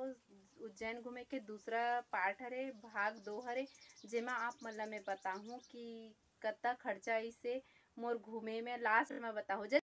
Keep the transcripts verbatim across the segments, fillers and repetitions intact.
उज्जैन घूमे के दूसरा पार्ट हरे, भाग दो हरे, जेमा आप मन ला मैं बताहूँ कि कत्ता खर्चा अइसे मोर घूमे में। लास्ट में बताहूँ। जय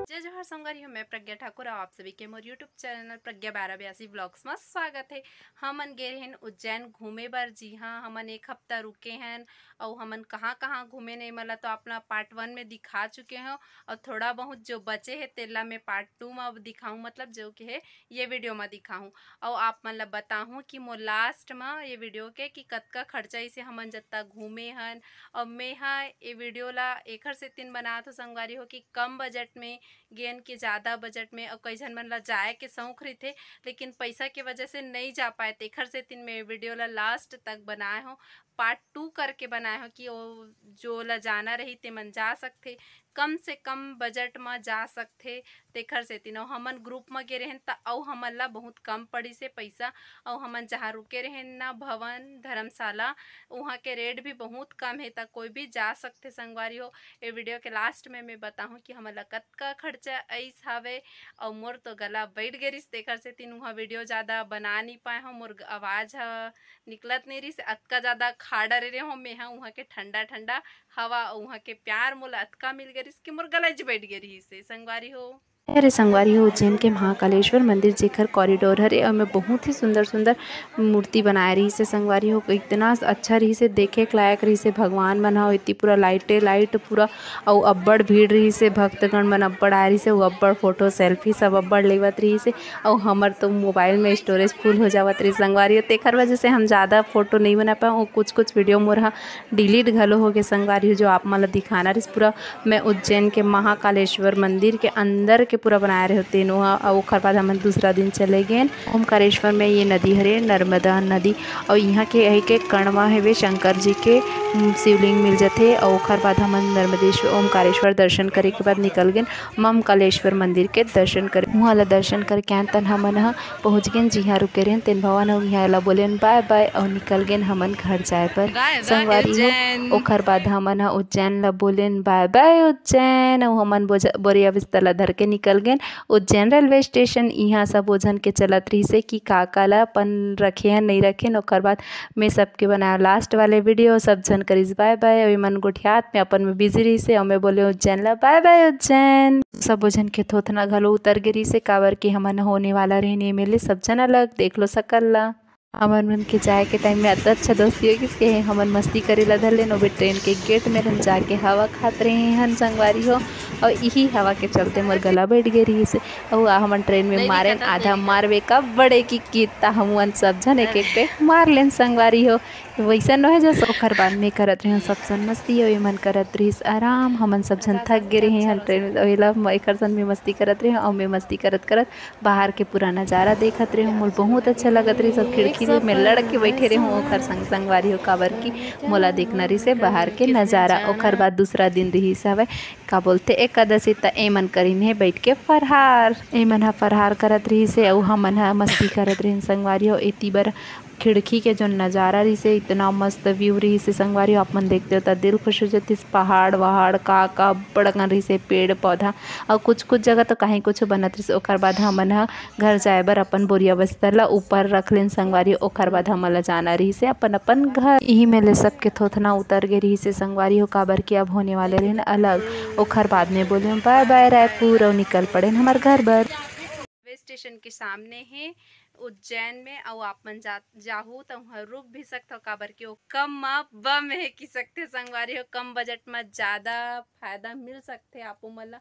जय जोहार संगवारी हो, मैं प्रज्ञा ठाकुर, अउ आप सभी के मोर YouTube चैनल प्रज्ञा बारह बयासी व्लॉग्स में स्वागत है। हमन गे रहेन उज्जैन घूमे बर। जी हाँ, हमन एक हफ्ता रुके हन, अउ हमन कहाँ कहाँ घूमे नहीं, मला तो अपना पार्ट वन में दिखा चुके हो, अउ थोड़ा बहुत जो बचे है तेला मैं पार्ट टू में अब दिखाऊँ, मतलब जो कि है ये वीडियो में दिखाऊँ, अउ आप मन ला बताहूँ कि मोर लास्ट में ये वीडियो के कि कतका खर्चा अइसे हमन जत्ता घूमे हन। अउ मैं हा ये वीडियो ला एखर सेतिन बनात हो संगवारी हो कि कम बजट में गेन के ज़्यादा बजट में, अउ कई झन मन ला जाए के शौक रहिथे लेकिन पैसा के वजह से नहीं जा पाए, तेखर सेतिन मैं ये वीडियो ला लास्ट तक बनाए हो, पार्ट टू करके बनाए हो कि ओ जो ला जाना रही ते मन जा सकथे, कम से कम बजट में जा सकथे। तेखर सेतिन अउ हमन ग्रुप में गे रहेन त अउ हमन ला बहुत कम पड़िस हे पैसा। अउ हमन जहाँ रुके रहेन ना, भवन धर्मशाला, उहाँ के रेट भी बहुत कम है, त कोई भी जा सकथे संगवारी हो। ये वीडियो के लास्ट में मैं बताहूँ कि हमन ला कतका खर्चा अइस हवे। अउ मोर तो गला बैठ गे रिस, तेखर सेतिन उहाँ वीडियो ज़्यादा बना नहीं पाए हो, मोर आवाज़ ह निकलत नहीं रिस, अतका ज़्यादा खा डरे रहे हो मैं हा। उहाँ के ठंडा ठंडा हवा, उहाँ के प्यार मोला अतका मिल गे रिस कि मोर गला ज बैठ गे रिस हे संगवारी हो। अरे संगवारी हो, उज्जैन के महाकालेश्वर मंदिर जेकर कॉरिडोर हरे, ओमे बहुत ही सुंदर सुंदर मूर्ति बनाए रहिस हे संगवारी हो। इतना अच्छा रहिस हे, देखे के लायक रहिस हे। भगवान मन ह इति पूरा लाइटे लाइट पूरा, अउ अब्बड़ भीड़ रहिस हे, भक्तगण मन अब्बड़ आए रहिस हे, अउ अब्बड़ फोटो सेल्फी सब अब्बड़ लेवत रहिस हे। अउ हमर तो मोबाइल में स्टोरेज फुल हो जावत रहिस संगवारी हो, तेखर वजह से हम ज़्यादा फोटो नहीं बना पाए। अउ कुछ कुछ वीडियो मोर हा डिलीट घलो हो गे संगवारी हो, जो आप मन ला दिखाना रहिस पूरा। मैं उज्जैन के महाकालेश्वर मंदिर के अंदर के पूरा बनाए रहे तेनो हा। अउ ओखर बाद हमन दूसरा दिन चले गेन ओमकारेश्वर में। ये नदी हरे नर्मदा नदी, अउ इहाँ के यही के कड़वा हेवे शंकर जी के, उम, शिवलिंग मिल जथे। अउ ओखर बाद हमन नर्मदेश्वर ओमकारेश्वर दर्शन करे के बाद निकल गेन महाकालेश्वर मंदिर के दर्शन करे। उहाँ ला दर्शन करके आन तन हमन ह पहुँच गेन जिहाँ रुके रहेन तेन भवन, अउ इहाँ ला बोलेन बाय बाय अउ निकल गेन हमन घर जाए बर। बाय बाय संगवारी हो, उज्जैन। ओखर बाद हमन ह उज्जैन ला बोलेन बाय बाय उज्जैन, अउ हमन बोझ-, बोरिया बिस्तर ला धर के निकल गेन उज्जैन रेलवे स्टेशन। इहाँ सब ओ झन के चलत रहिसे कि का का ला अपन रखे हन, नहीं रखे हन। ओकर बाद मैं सबके बनाया लास्ट वाले वीडियो, सब झन करिस बाय बाय। अउ एमन गोठियात में अपन में बिजी रहिसे, अउ मैं बोले उज्जैन ला बाय बाय उज्जैन। सबो झन के थोथना घलो उतर गे रहिसे, काबर कि हमन होने वाला रहेन एम एल ए, सब झन अलग, देख लो सकल ला। हमन मन के जाए के टाइम में अतना अच्छा दोस्ती हो गिस के हमन मस्ती करे ला धर लेन। ओबे ट्रेन के गेट में हम जाके हवा खात रहे हन संगवारी हो, अउ इही हवा के चलते मोर गला बैठ गे रहिस। अउ आ हमन ट्रेन में मारेन आधा मारबे का बड़े की कित्ता, हमन सब झन एक एक टेक मार लेन संगवारी हो। वैसा नोहे जो ओखर बाद में करत रहे सब झन मस्ती, अउ एमन करत रहिस आराम। हमन सब झन थक गे रहे हन ट्रेन में, अउ एला म-, एकर संग में मस्ती करत रहे, अउ मैं मस्ती करत करत बाहर के पूरा नजारा देखत रहे हूँ। मोर बहुत अच्छा लगत रहे, सब खिड़की में लड़ के बैठे रहे हूँ ओखर संग संगवारी हो, काबर कि मोला देखना रहिसे बाहर के नजारा। ओखर बाद दूसरा दिन रहिस हवय, का बोलथे, एकादशी, त एमन करिन हे बैठ के फरहार। एमन ह फरहार करत रहिसे अउ हमन ह मस्ती करत रहिन संगवारी हो। एती बर खिड़की के जो नजारा रहिसे, इतना मस्त व्यू रहिसे संगवारी हो, आप मन देखते हो त दिल खुश हो जतिस। पहाड़ वहाड़ का का बड़कन रहिसे, पेड़ पौधा, अउ कुछ कुछ जगह तो कहीं कुछ बनत रहिसे। ओकर बाद हमन ह घर जाए बर अपन बोरिया बस्तर ला ऊपर रख लेन संगवारी। ओकर बाद हमन ला जाना रहिसे अपन अपन घर। इही में ले सबके थोथना उतर गे रहिसे संगवारी हो, काबर कि अब होने वाले रहेन अलग। ओकर बाद में बोले बाय बाय रायपुर अउ निकल पड़ेन हमर घर बर। रेलवे स्टेशन के सामने हे उज्जैन में, अउ आप मन जा, जाहू त उहाँ रुक भी सकथव, काबर कि वो कम म बम हे कि सकथे संगवारी हो, कम बजट म ज़्यादा फायदा मिल सकथे आपो मन ला।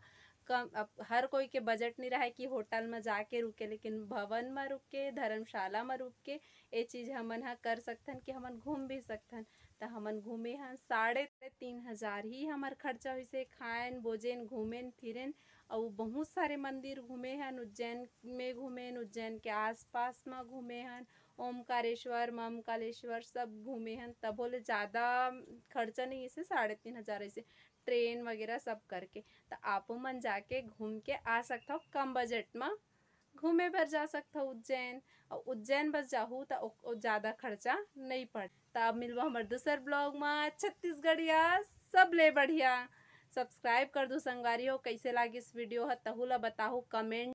कम, अब हर कोई के बजट नहीं रहे कि होटल म जाके रुके, लेकिन भवन म रुक के, धर्मशाला म रुक के ये चीज़ हमन ह कर सकथन कि हमन घूम भी सकथन। त हमन घूमे हन, साढ़े तीन हजार ही हमर खर्चा होइसे, खाएन, बोजेन, घूमेन, फिरेन, अउ बहुत सारे मंदिर घूमे हन उज्जैन में, घूमेन उज्जैन के आसपास म घूमे हन, ओमकारेश्वर, महाकालेश्वर सब घूमे हन, तभो ले ज़्यादा खर्चा नहीं, इसे साढ़े तीन हजार ऐसे ट्रेन वगैरह सब करके। त आपो मन जाके घूम के आ सकथव कम बजट म। घूमे बर जा सकथव उज्जैन, अउ उज्जैन बस जाहू त ओ, ओ ज़्यादा खर्चा नहीं पड़े। त अब मिलबो हमर दूसर ब्लॉग म छत्तीसगढ़िया सबले बढ़िया। सब्सक्राइब कर दू संगवारी हो, कैसे लागिस वीडियो ह तहू ला बताहू कमेंट।